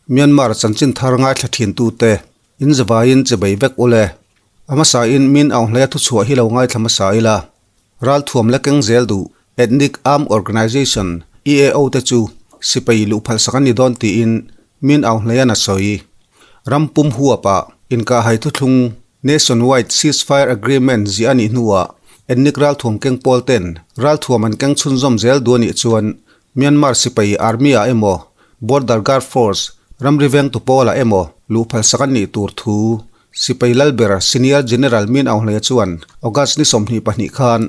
Myanmar chanchin thar ngaithla thintute in zavaiin chebei vek ule. A hmasain Min Aung Hlaia thuchhuah hi lo ngaithla hmasa ila. Ralthuam la keng zel duh Ethnic Armed Organization, EAO, te chu sipai luhphalh sak an ni dawn tiin Min Aung Hlaia'n a sawi. Ram pum huapah inkahhai thuthlung Nationwide Ceasefire Agreement ziah a nih hnuah Ethnic ralthuam keng pawl ten ralthuam an keng chhunzawm zel duh a nih chuan Myanmar sipai Army-ah emaw, Border Guard Force, ramri vengtu pawlah emaw luhphal sak an nih tur thu Sipai Lalber Senior General Min Aung Hlaia chuan August ni 22 khan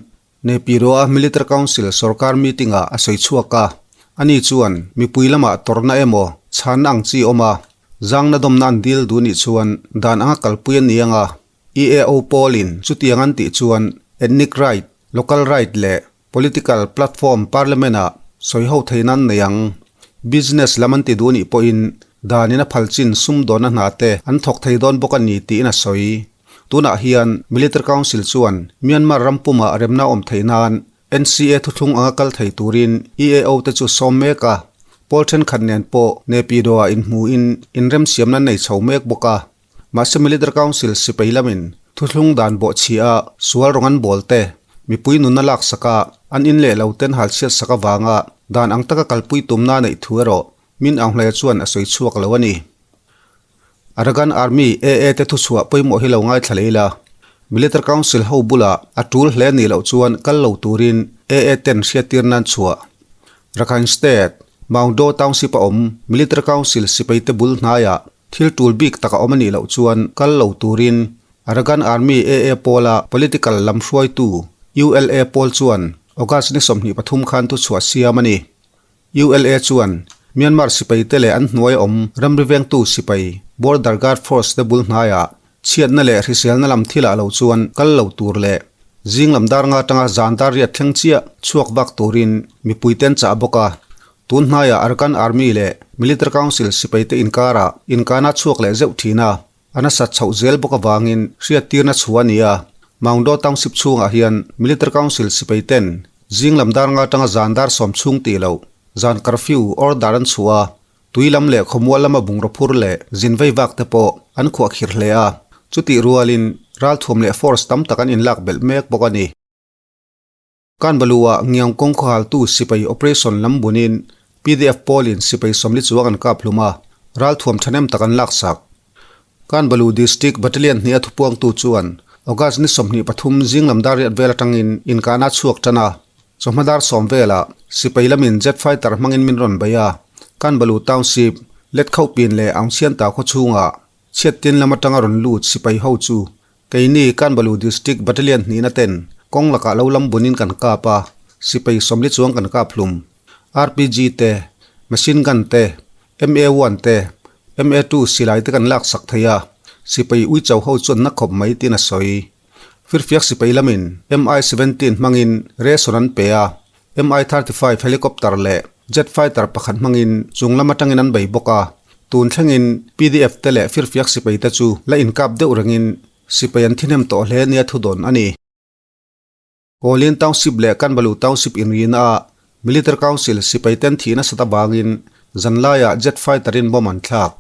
Naypyidaw-a Military Council sorkar meeting-ah a sawi chhuak a. Ani chuan mipui lamah tawrhna emaw chhanna ang chi awm a, zangna dawmna an dil duh nih chuan dan anga kalpui a ni ang a. EAO pawlin chutiang an tih chuan ethnic right, local right leh Political platform parliament-ah sawi ho theihna an nei ang. Business lam an ti duh nih pawhin danin a phal chin sumdawnna hna te an thawk thei dawn bawk a ni tiin a sawi. Tunah hian Military Council chuan Myanmar ram pumah remna awm theih nan NCA thuthlung anga kal thei turin EAO te chu sawm mek a. Pawl thenkhat nen pawh Naypyidaw-ah inhmuhin inremsiamna an nei chho mek bawk a. Mahse Military Council sipai lamin thuthlung dan bawhchhia a sual rawng an bawl te, mipui nunna laksak a, an in leh lo ten halchhiat sak avanga dan ang taka kalpui tumna neih thu erawh Min Aung Hlaia chuan a sawi chhuak lo a ni. Arakan Army, AA, te thuchhuah pawimawh hi lo ngaithla leh ila, Military Council ho bulah a tul hle nih loh chuan kal lo turin AA ten hriattir nan chhuah. Rakhine State, Maungdaw Township a awm Military Council sipaite bul hnaiah Thil tul bik tak a awm a nih loh chuan kal lo turin Arakan Army AA pawla political lam hruaitu ULA pawl chuan August ni 23 khan thuchhuah siam a ni. ULA chuan Myanmar sipaite leh an hnuai awm ramri vengtu sipai Border Guard Force te bul hnaiah chhiatna leh hriselna lam thilah lo chuan kal lo tur leh zing lam dar nga atanga zan dar riat thleng chiah chhuak vak turin mipuiten chah bawk a. Tun hnaiah Arakan Army leh Military Council sipaite inkarah inkana chhuak leh zeuh thin a, a nasat chhoh zel bawk avangin hriattirna chhuah a ni a. Maungdaw Township chhungah hian Military Council sipaiten zing lam dar nga atanga zan dar sawm chhung tih loh zan curfew order an chhuah a, tui lam leh khawmual lama bungraw phur leh zin vei vak te pawh an khuahkhirh hle a, chutih rualin ralthuam leh force tam tak an inlak belh mek bawk a ni. Kanbalu-ah Ngiang kawng khawhaltu sipai operation lam bunin pdf pawlin sipai sawmli chuang an kap hlum a, ralthuam thahnem tak an laksak. Kanbalu District Battalion hnih a thupuangtu chuan August ni 23 zing lam dar riat vel atangin inkahna a chhuak tan a, chawhma dar sawm velah sipai lamin jet fighter hmangin min rawn bei a, Kanbalu Township, Letkhauhpin leh Aungchhianta khaw chhungah chhiattin lam atanga rawn lut sipai ho chu Keini Kanbalu District Battalion hnihna ten kawng lakah lo lam bunin kan kap a, sipai sawmli chuang kan kap hlum. RPG te, machine gun te, MA one te, MA two silai te kan lak sak thei a, sipai uicho ho chuan na khawp mai tiin a sawi. Firfiak sipai lamin MI 17 hmangin ration an pe a, MI 35 helicopter leh jet fighter pakhat hmangin chung lam atangin an bei bawk a. Tun thlengin pdf te leh firfiak sipai te chu la inkap deuh rengin sipai an thihnem tawh hle nia thudawn a ni. Kawlin Township leh Kanbalu Township inrina ah Military Council sipai ten thih nasat avangin zanlaiah jet fighter in bomb an thlak.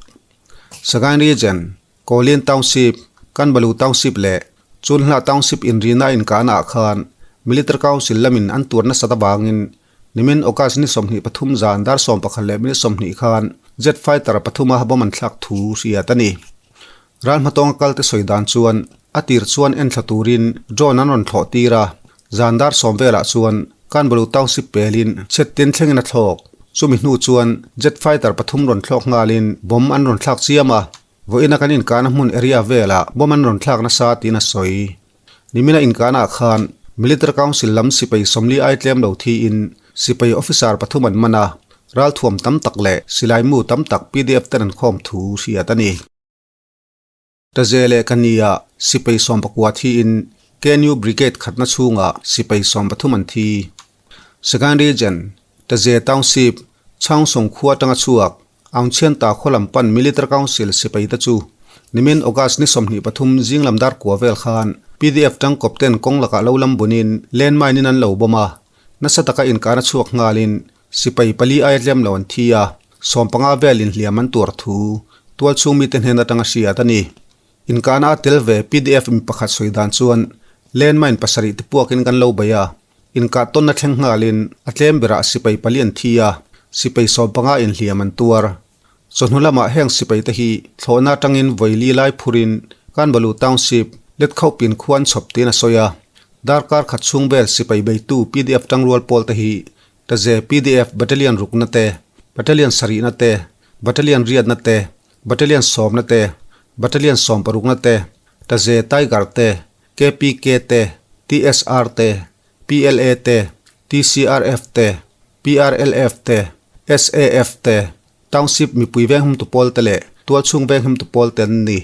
Sagaing Region, Kawlin Township, Kanbalu Township leh Chunhla Township inrina inkahna ah khan Military Council lamin an tuar nasat avangin nimin August ni 23 zan dar 11 minute 20 khan jet fighter pathuma bomb an thlak thu hriat a ni. Ral hmatawnga kalte sawi dan chuan a tir chuan en thla turin drone an rawn thlawh tir a, zan dar sawm velah chuan Kanbalu Township pelin chhettin thlengin a thlawk. Chumi hnu chuan jet fighter pathum rawn thlawk nghalin bomb an rawn thlak chiam a, Vawiina kan inkahna hmun area velah bomb an rawn thlak nasa tiin a sawi. Nimina inkahnaah khan Military Council lam sipai sawmli ai tlem lo thiin sipai officer pathum an man a, ralthuam tam tak leh silaimu tam tak pdf ten an khawm thu hriat a ni. Taze leh Kania sipai sawmpakua thiin KNU Brigade khatna chhungah sipai sawmpathum an thi. Sagaing Region, Taze Township, Chaungsong khua atanga chhuak Aungchhianta khaw lam pan Military Council sipai te chu nimin August ni 23 zing lam dar kua vel khan pdf tangkawp ten kawng lakah lo lam bunin landmine in an lo bawm a, nasa taka inkahna chhuak nghalin sipai pali aia tlem lo an thi a. Sawmpanga velin hliam an tuar thu tualchhung mite hnen atanga hriat a ni. Inkahna a tel ve pdf mi pakhat sawi dan chuan landmine pasarih te puakin kan lo bei a, inkah tawnna thleng nghalin a tlem berah sipai pali an thi a, sipai sawmpanga in hliam an tuar. Chawhnu lamah heng sipai te hi thlawhna atangin vawi li lai phurin Kanbalu Township, Letkhauhpin khua an chhawp tiin a sawi a. Darkar khat chhung vel sipai beitu pdf tangrual pawl te hi Taze pdf Battalion rukna te, Battalion sarihna te, Battalion riatna te, Battalion sawmna te, Battalion sawmparukna te, Taze Tiger te, KPK te, TSR te, PLA te, TCRF te, PRLF te, SAF te, Township mipui venghimtu pawl te leh tualchhung venghimtu pawl te an ni.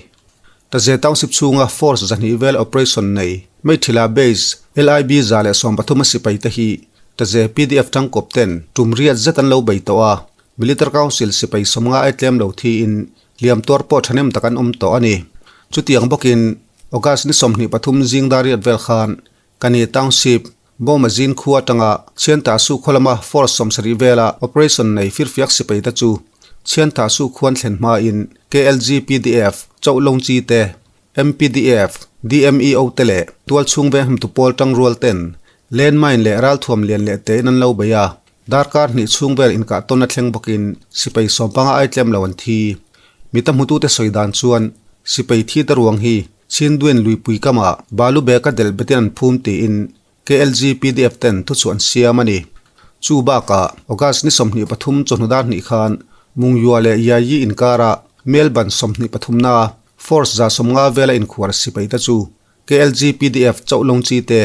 Taze Township chhunga Force zahnih vel operation nei Meithila Base LIB 113 a sipai te hi Taze pdf tangkawp ten tum riat zet an lo bei tawh a, Military Council sipai sawmnga ai tlem lo thiin hliam tuar pawh thahnem tak an awm tawh a ni. Chutiang bawkin August ni 23 zing dar riat vel khan Kani Township Bawmazin khua atanga Chhiantah Su khaw lama Force 70 vela operation nei firfiak sipai te chu Chhiantah Su khuan thlen hmain KLG pdf, Chauhlongchi te, MPDF, DMEO te leh tualchhung venghimtu pawl tangrual ten landmine leh ralthuam lian leh tein an lo bei a, darkar hnih chhung vel inkah tawn a thleng bawkin sipai sawmpanga ai tlem lo an thi. Mita hmutute sawi dan chuan sipai thi te ruang hi Chhinduin luipui kamah balu bag a delh betin an phum tiin KLG pdf ten thuchhuah an siam a ni. Chu bakah August ni 23 chawhnu dar hnih khan Mungyua leh Yayi inkarah Melbourne 23 na Force 150 vela inkhuar sipai te chu KLG pdf Chauhlongchi te,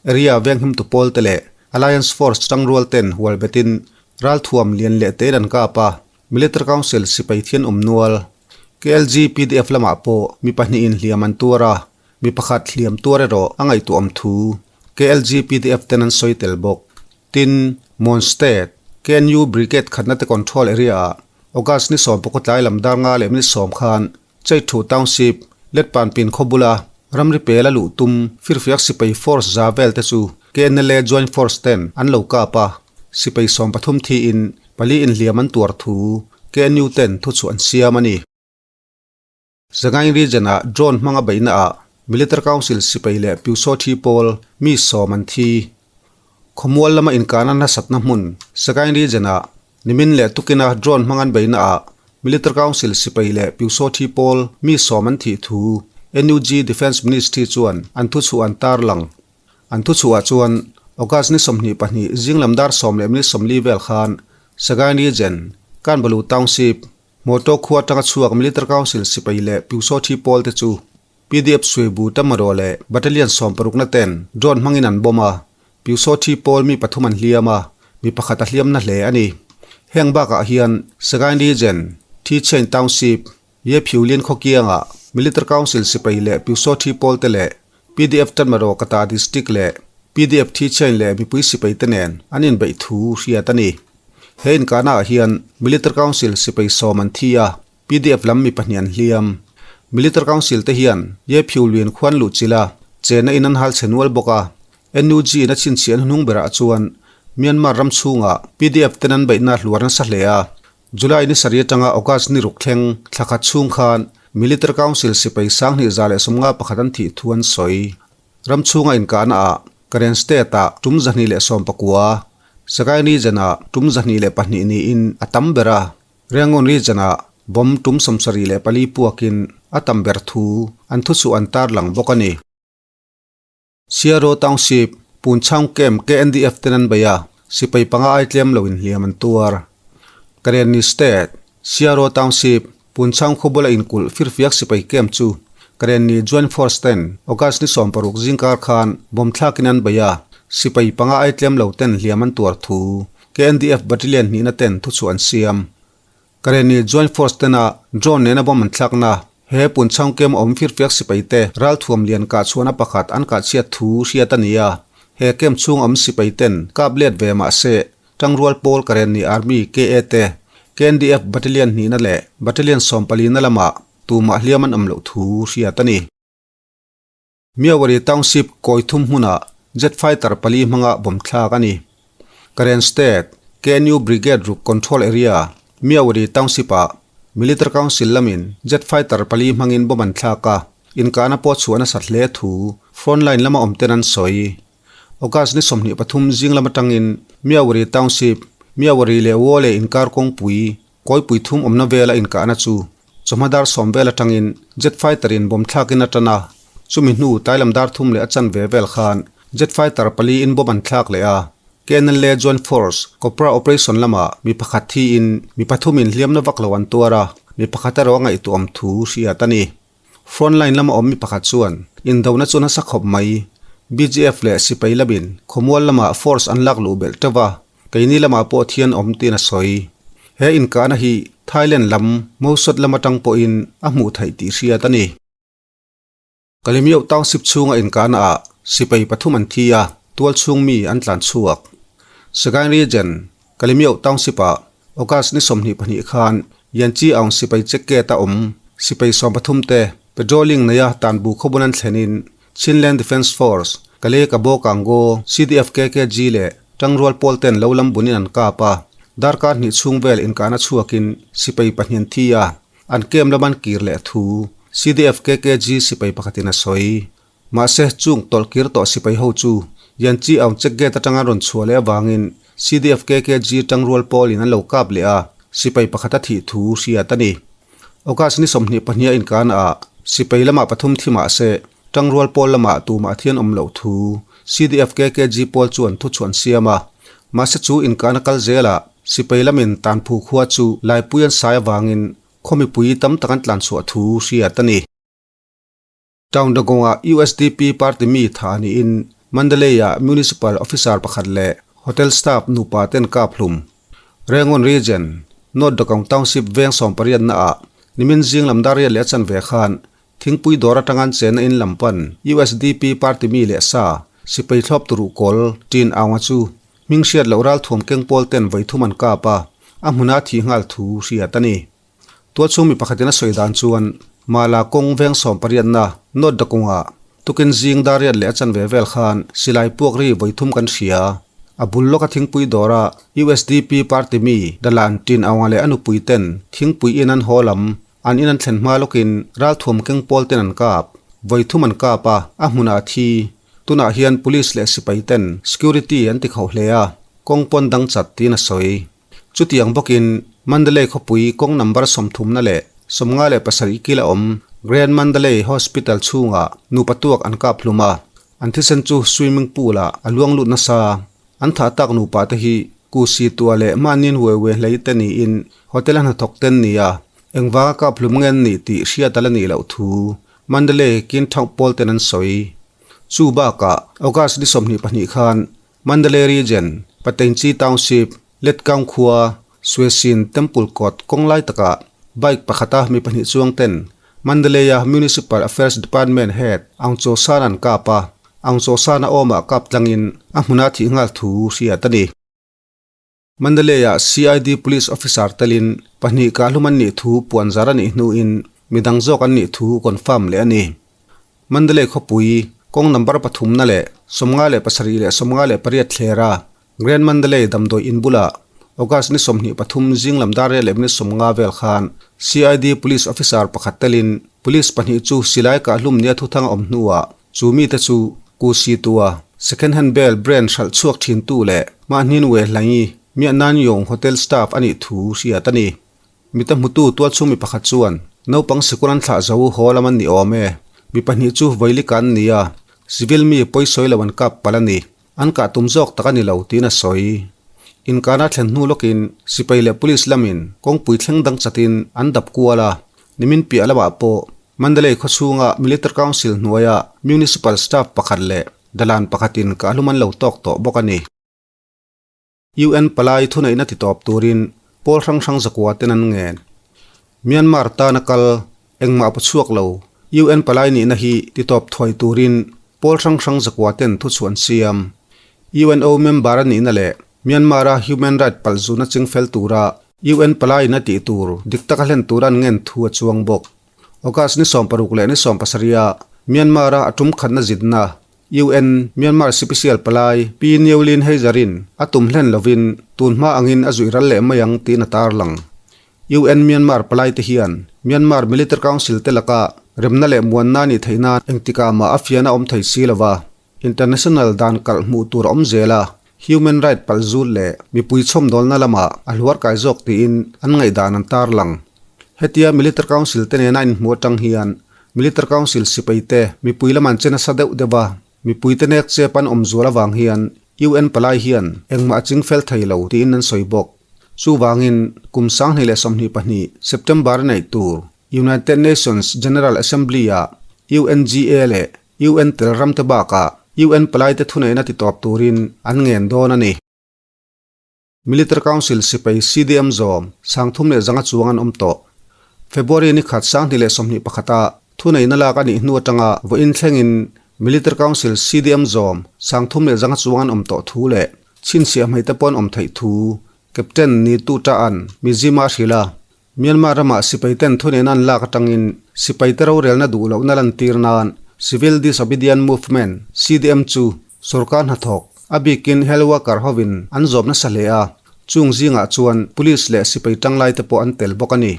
Area venghimtu pawl te leh Alliance Force tangrual ten hual betin ralthuam lian leh tein an kap a, Military Council sipai thian awm nual. KLG pdf lamah pawh mi pahnihin hliam an tuar a, mi pakhat hliam tuar erawh a ngaihtuah awm thu KLG pdf ten an sawi tel bawk. Tin, Mon State, KNU Brigade khatna te control area ah August ni sawm pakua tlai lam dar nga leh minute sawm khan Chaithu Township, Letpanpin khaw bula ramri pela luh tum firfiak sipai force za vel te chu KNLA Joint Force ten an lo kap a, sipai 13 thiin pali inhliam an tuar thu KNU ten thuchhuah an siam a ni. Sagaing Region-ah drone hmanga beihnaah Military Council sipai leh Pyusawthi pawl mi sawm an thi. Khawmual lama inkahna nasatna hmun Sagaing Region-ah nimin leh tukina drone hmang an beihnaah Military Council sipai leh Pyusawthi pawl mi sawm an thih thu NUG Defence Ministry chuan an thuchhuah an tarlang. An thuchhuah chuan August ni 22 zing lam dar sawm leh minute 40 vel khan Sagaing Region, Kanbalu Township, Motor khua atanga chhuak Military Council sipai leh Pyusawthi pawl te chu PDF Suibu Tamaraw leh Battalion 60 na ten drone hmangin an bomb a, Pyusawthi pawl mi pathum an hliam a, mi pakhat a hliam na hle a ni. Heng bakah hian Sagaing Region, Thichain Township, Ye Phiulin khawkiangah Military Council sipai leh Pyusawthi pawl te leh PDF Tamaraw Kata District leh PDF Thichain leh mipui sipai te nen an inbeih thu hriat a ni. He inkahnaah hian Military Council sipai sawm an thi a, PDF lam mi pahnih an hliam. Military Council te hian Ye Phyu Lwin khuan luh chilh a, chenna in an hal chhe nual bawk a. NUG in a chhinchhiah hnuhnung berah chuan Myanmar ram chhungah PDF ten an beihna hluar nasa hle a. July ni sarih atanga August ni ruk thleng thla khat chhung khan Military Council sipai 2151 an thih thu an sawi. Ram chhunga inkahnaah Karen State-ah tum 219, Sagaing Region-ah tum 102 niin a tam ber a, Rangoon Region-ah bomb tum 74 puakin a tam ber thu an thuchhuah an tarlang bawk a ni. Siaro Township, Punchhaung Camp KNDF ten an bei a, sipai panga ai tlem lo inhliam an tuar. Karenni State, Siaro Township, Punchhaung khaw bula inkulh firfiak sipai camp chu Karenni Joint Force ten August ni 16 zingkar khan bomb thlakin an bei a, sipai panga ai tlem lo ten hliam an tuar thu KNDF Battalion hnihna ten thuchhuah an siam. Karenni Joint Force tena drone nena bomb an thlakna he Punchhaung camp a awm firfiak sipai te ralthuam lian kah chhuahna pakhat an kah chhiat thu hriat a ni a. He camp chhung awm sipai ten kap let ve mah se tangrual pawl Karenni Army KA te KNDF Battalion hnihna leh Battalion 14 na lamah tumah hliam an awm loh thu hriat a ni. Myawaddy Township kawi thum hmunah jet fighter pali hmanga bomb thlak a ni. Karen State, KNU Brigade ruk control area, Myawaddy Township-ah Military Council lamin jet fighter pali hmangin bomb an thlak a, inkahna pawh chhuah nasat hle thu frontline lama awmten an sawi. August ni 23 zing lam atangin Myawaddy Township, Myawaddy leh Wole inkar kawngpui Kawipui thum awmna vela inkahna chu chawhma dar sawm vel atangin jet fighter in bomb thlakin a tan a, chumi hnu tlailam dar thum leh a chanve vel khan jet fighter pali in bomb an thlak leh a. KNLA Joint Force Cobra Operation lamah mi pakhat thiin mi pathumin hliamna vak lo an tuar a, mi pakhat erawh a ngaihtuah awm thu hriat a ni. Front line lama awm mi pakhat chuan indona chu nasa khawp mai. BGF leh sipai lamin khawmual lamah force an lak luh belh teuh a, keini lamah pawh thian awm tiin a sawi. He inkahna hi Thailand lam Mosot lam atang pawhin a hmuh theih tih hriat a ni. Kalemioh Township chhunga inkahna ah sipai pathum an thi a, tual chhung mi an tlan chhuak. Sagaing Region, Kalemioh Township ah August ni 22 khan Yanchi Aung sipai check gate a awm sipai 13 te patrolling neia tanbu khawbun an thlenin Chinland Defence Force, Kale Kabo Kango, CDF KKG leh Tangrual pawl ten lo lam bunin an kap a, darkar hnih chhung vel inkahna chhuakin sipai pahnih an thi a. An kem lam an kir leh thu CDF KKG sipai pakhatin a sawi. Mahse, chung tawlh kir tawh sipai ho chu Yanchi Aung check gate atanga rawn chhuah leh avangin CDF KKG tangrual pawlin an lo kap leh a, sipai pakhat a thih thu hriat a ni. August ni 22 a inkana ah sipai lamah pathum thi mahse, tangrual pawl lamah tumah thian awm loh thu CDF KKG pawl chuan thuchhuah an siam a. Mahse chu inkana kal zelah sipai lamin tanphu khua chu laipui an sai avangin khaw mipui tam tak an tlanchhuah thu hriat a ni. Town Dagong-ah usdp party mi tha niin Mandalay-ah Municipal Officer pakhat leh Hotel staff nupa ten kap hlum. Rangoon Region, North Dagong Township veng sawmpariatnaah nimin zing lam dar riat leh a chanve khan thingpui dawr atanga an chenna in lam pan usdp party mi leh sa sipai thlawp turu kawl Tin Aung-a chu hming hriat loh ralthuam keng pawl ten vawithum an kap a, a hmuna thih nghal thu hriat a ni. Tualchhung mi pakhatin a sawi dan chuan Mala kawng veng sawmpariatna North Dakungah tukin zing dar riat leh a chanve vel khan silai puak ri vawithum kan hria. A bul lawka thingpui dawra usdp party mi Dalan Tin Aunga leh a nupui ten thingpui in an haw lam an in an thlen hma lawkin ralthuam keng pawl ten an kap. Vawithum an kap a, a hmunah a thi. Tunah hian police leh sipai ten security an ti khauh hle a, kawng pawn dang chat tiin a sawi. Chutiang bawkin Mandalay khawpui kawng number sawmthumna leh 57 kil a awm Grand Mandalay Hospital chhungah nupa tuak an kap hlum a, an thisen chu swimming pool ah a luang lut nasa. An thah tak nupa te hi Kusi tua leh mahniin huai huai hlei te niin hotel a hnathawk ten ni a, engvanga kap hlum nge an nih tih hriat a la nih loh thu Mandalay kin thauh pawl ten an sawi. Chu bakah August ni 22 khan Mandalay Region, Patenchi Township, Letkaung khua, Suesin Temple kawt kawng lai takah bike pakhata mi pahnih chuang ten Mandalay-a Municipal Affairs Department Head Aung Chaw San an kap a, Aung Chaw San a awmah kap tlangin a hmuna thih nghal thu hriat a ni. Mandalay-a CID Police Officer telin pahnih kahhlum an nih thu puan zar a nih hnuin midang zawk an nih thu confirm leh a ni. Mandalay khawpui kawng number pathumna leh 57 leh 58 thlera Grand Mandalay damdawi in bulah August ni 23 zing lam dar riat leh minute 50 vel khan CID Police Officer pakhat telin Police pahnih chu silai kahhlum nia thuthang a awm hnuah chu mite chu Kusi tua Second Hand Bell brand hralh chhuak thintu leh Mahnin We Hlaingi Miahnan Yong Hotel staff a nih thu hriat a ni. Mita hmutu tualchhung mi pakhat chuan, Naupang sikul an thlah zo haw lam an ni awm e. Mi pahnih chu vawilika an ni a, civil mi pawisawi lo an kap palh a ni. An kah tum zawk tak a ni lo tiin a sawi. Inkana thlen hnu lawkin sipai leh police lamin kawngpui thleng dang chatin an dap kual a, nimin piah lamah pawh Mandalay khawchhunga Military Council hnuaia Municipal staff pakhat leh dalan pakhatin kahhlum an lo tawk tawh bawk a ni. UN palai thuneihna ti tawp turin pawl hrang hrang zakua ten an ngen. Myanmar tana kal engmah pu chhuak lo UN palai nihna hi ti tawp thuai turin pawl hrang hrang zakua ten thuchhuah an siam. UNO member a nihna leh Myanmar-a human right palzuna chingfel tura UN palaiin a tih tur dik taka hlen tura an ngen thu a chuang bawk. August ni 60 leh ni 70-a Myanmar-a a tum khatna zitna UN Myanmar Sipisial Palai Pi Newlin Heizarin a tum hlen lovin tun hma angin a zuih ral leh mai ang tiin a tarlang. UN Myanmar palaite hian Myanmar Military Council te laka remna leh muanna nih theih nan engtikah mah a fian a awm thei si lo va, international dan kalh hmuh tur a awm zel a, human right palh zut leh mipui chhawmdawlna lamah a hluar kai zawk tiin an ngaihdan an tarlang. Hetia Military Council te nena inhmuh atang hian Military Council sipai te mipui lam an che nasa deuh deuh a, Mipuite nek chep an awm zual avang hian UN palai hian engmah a ching fel thei lo tiin an sawi bawk. Chuvangin kum 2022 September a neih tur United Nations General Assembly-ah UNGA leh UN tel ramte bakah UN palaite thuneihna titawp turin an ngen dawn a ni. Military Council sipai CDM zawm 3500 chuang an awm tawh. February ni khat 2021 a thuneihna lak a nih hnu atanga vawiin thlengin Military Council CDM zawm 3500 chuang an awm tawh thu leh chhinchhiah hmeite pawh an awm theih thu Captain Ni Tu Ṭa'n Mizima a hrilh a. Myanmar ramah sipaiten thuneihna an lak atangin sipaite rorelna duh lohna lantir nan Civil Disobedient Movement, CDM, chu sorkar hnathawk, a bikin health worker hovin an zawm nasa hle a, chung zingah chuan police leh sipai tanglaite pawh an tel bawk a ni.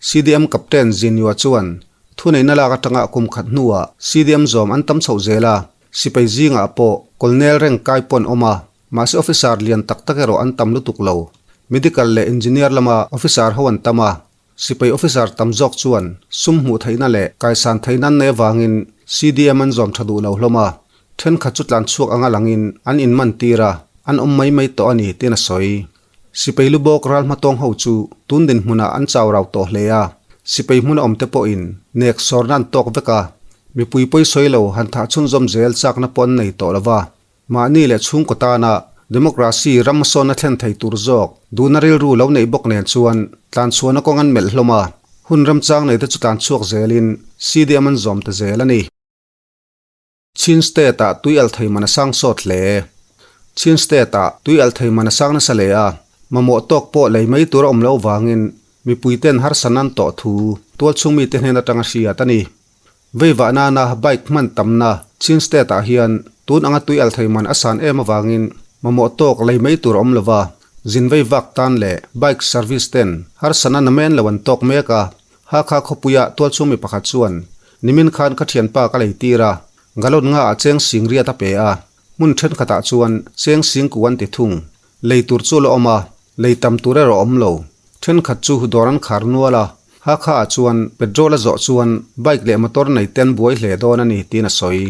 CDM Captain Zinua chuan thuneihna lak atanga kum khat hnuah CDM zawm an tam chhoh zel a, sipai zingah pawh colonel rank kai pawh an awm a, Mahse officer lian tak tak erawh an tam lutuk lo. Medical leh engineer lama officer ho an tam a, sipai officer tam zawk chuan sum hmuh theihna leh kaisan theihna an nei avangin CDM an zawm tha duh lo hlawm a, thenkhat chu tlan chhuak anga langin an inman tir a, an awm mai mai tawh a ni tiin a sawi. Sipai lu bawk ral hmatawng ho chu tun dinhmunah an chau rau tawh hle a, sipai hmuna awmte pawhin nek sawrna an tawk vek a, mipui pawisawi lo han thah chhunzawm zel chakna pawh an nei tawh lo va. Mahni leh chhungkaw tana democracy ram hmasawnna thlen thei tur zawk duhna rilru lo neih bawk nen chuan tlanchhuahna kawng an melh hlawm a, hun remchang neite chu tlanchhuak zelin CDM an zawm ta zel a ni. Chin State-ah tui alh thei man a sang sawt hle. Chin State-ah tui alh thei man a sang nasa hle a, mamawh tawk pawh lei mai tur a awm loh vangin mipuiten harsatna an tawh thu tualchhung mite hnen atanga hriat a ni. Veivah nana bike hman tamna Chin State ah hian tun anga tui alh thei man a san em avangin mamawh tawk lei mai tur a awm lova, zin vei vak tan leh bike service ten harsatna namen lo an tawk mek a. Hakha khawpuia tualchhung mi pakhat chuan, Nimin khan ka thianpa ka lei tir a, galon nga ah cheng sing riat a pe a, hmun thenkhatah chuan cheng sing ku an ti thung. Lei tur chu la awm a, lei tam tur erawh a awm lo. Thenkhat chu dawr an khar nual a, Hakha ah chuan petrol a zawh chuan bike leh motor nei te an buai hle dawn a ni tiin a sawi.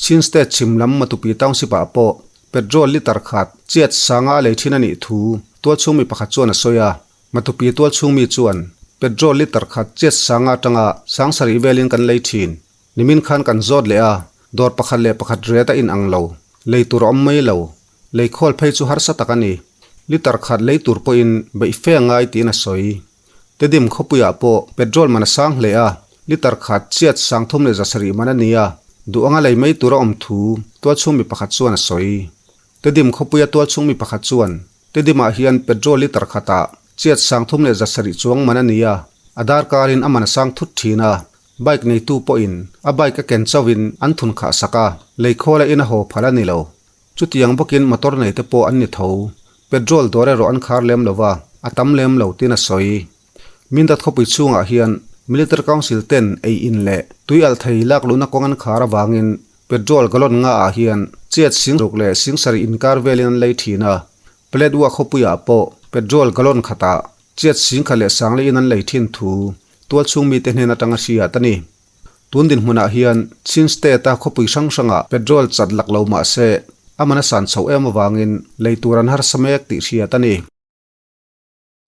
Chin State chhim lam Matupi Township ah pawh petrol litre khat chiat sanga a lei thin a nih thu tualchhung mi pakhat chuan a sawi a. Matupi tualchhung mi chuan petrol litre khat chiat sanga atanga sang sarih velin kan lei thin. Nimin khan kan zawt leh a, dawr pakhat leh pakhat ret a inang lo, lei tur a awm mai lo. Lei khawl phei chu harsa tak a ni. Litre khat lei tur pawhin beih fe a ngai tiin a sawi. Tedim khawpuiah pawh petrol man a sang hle a, litre khat chiat 3700 man a ni a, duh anga lei mai tur a awm thu tualchhung mi pakhat chuan a sawi. Tedim khawpuia tualchhung mi pakhat chuan, Tedimah hian petrol litre khatah chiat 3700 chuang man a ni a, a darkarin a man a sang thut thin a, Bike neitu pawhin a bike a ken chauhin an thun khah sak a, leikhawla in a haw phal a ni lo. Chutiang bawkin motor neite pawh an ni tho. Petrol dawr erawh an khar lem lo va, a tam lem lo tiin a sawi. Mindat khawpui chhungah hian Military Council ten ei in leh tui alh thei lak luhna kawng an khar avangin petrol gallon nga ah hian chiat sing ruk leh sing sarih inkar velin an lei thin a. Paletwa khawpuiah pawh petrol gallon khatah Chiat singkhat leh sangli in an lei thin thu tualchhung mite hnen atanga hriat a ni. Tun dinhmunah hian Chin State-a khawpui hrang hrangah petrol chat lak lo mah se a man a san chhoh em avangin lei tur an harsa mek tih hriat a ni.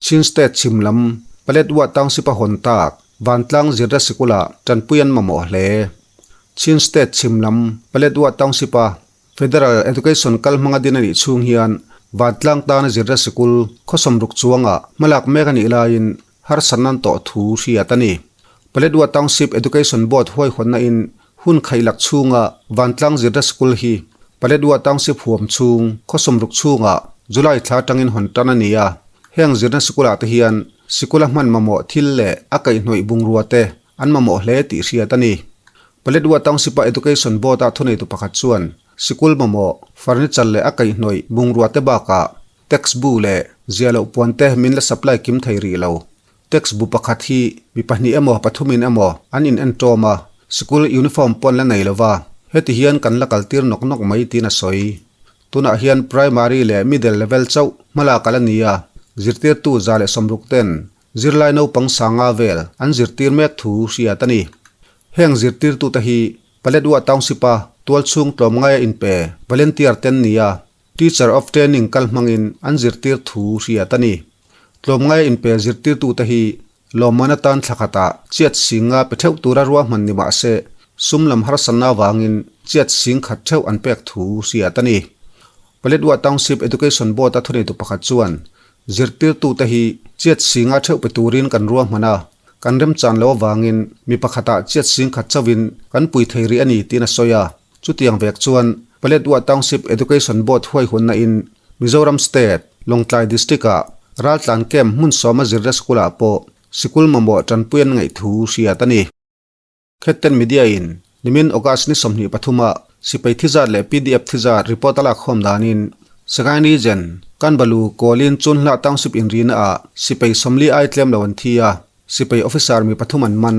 Chin State chhim lam Paletwa Township-a hawn tak Vantlang Zirna Sikula tanpui an mamawh hle. Chin State chhim lam Paletwa Township-a Federal Education kal hmanga din a nih chhung hian Vantlang tana zirna sikul khawsawm ruk chuangah hmalak mek a nih laiin harsatna an tawh thu hriat a ni. Paletwa Township Education Board huaihawnna in hun khaihlak chhunga Vantlang zirna sikul hi Paletwa Township huam chhung khawsawm ruk chhungah July thla atangin hawn tan a ni a. Heng zirna sikulah te hian sikula hman mamawh thil leh a kaihhnawih bungrua te an mamawh hle tih hriat a ni. Paletwa Township-a Education Board-a thuneitu pakhat chuan sikul mamawh, furniture leh a kaihhnawih bungrua te bakah text bu leh ziah loh puan te min la supply kim thei rih lo. Text bu pakhat hi mi pahnih emaw pathumin emaw an in entawm a, sikul uniform pawh an la nei lova, heti hian kan la kaltir nawk nawk mai tiin a sawi. Tunah hian primary leh middle level chauh hmalak a la ni a, zirtirtu 160 ten zirlai naupang sanga vel an zirtir mek thu hriat a ni. Heng zirtirtute hi Paletwa Township-a tualchhung tlawmngaia inpe volunteer ten ni a, Teacher of Training kal hmangin an zirtir thu hriat a ni. Tlawmngaia inpe zirtirtute hi lawmman atan thla khatah chiat singa pe theuh tura ruahman ni mah se, sum lam harsatna avangin chiat sing khat theuh an pek thu hriat a ni. Paletwa Township Education Board-a thuneitu pakhat chuan, Zirtirtute hi chiat singa theuh pe turin kan ruahman a, kan remchan lo avangin mi pakhatah chiat sing khat chauhin kan pui thei rih a ni tiin a sawi a. Chutiang vek chuan Paletwa Township Education Board huaihunna in Mizoram State, Lawngtlai District-ah Raltlan Camp hmun sawma zirna school-ah pawh sikul mamawh tanpui an ngaih thu hriat a ni. Khetten Media in nimin August ni 23 ah sipai thi zat leh pdf thi zat report a lak khawm danin Sagaing Region, Kanbalu, Kawlin, Chunhla Township inrina ah sipai 40 ai tlem lo an thi a, sipai officer mi pathum an man.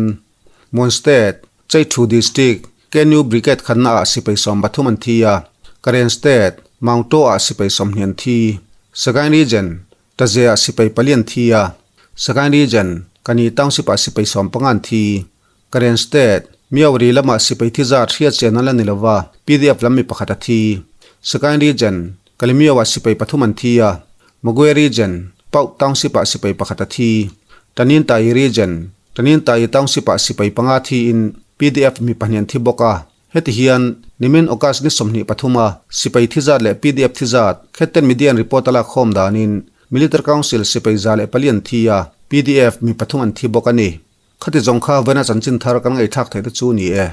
Mon State, Chaithu District, KNU Brigade khatna ah sipai 13 an thi a, Karen State, Maungtaw ah sipai 20 an thi. Sagaing Region, Taze ah sipai pali an thi a, Sagaing Region, Kani Township ah sipai 15 an thi. Karen State, Myaori lamah sipai thi zat hriat chian an la ni lova, PDF lam mi pakhat a thi. Sagaing Region, Kalemyo ah sipai pathum an thi a, Magwe Region, Pauk Township ah sipai pakhat a thi. Tanintayi Region, Tanintayi Township ah sipai panga thiin PDF mi pahnih an thi bawk a. Heti hian nimin August ni 23 a sipai thi zat leh PDF thi zat Khetten Media in report a lak khawm danin Military Council sipai 104 an thi a, PDF mi pathum an thi bawk a ni. Khati zawng kha vawiina chanchin thar kan ngaihthlak theih te chu ni e.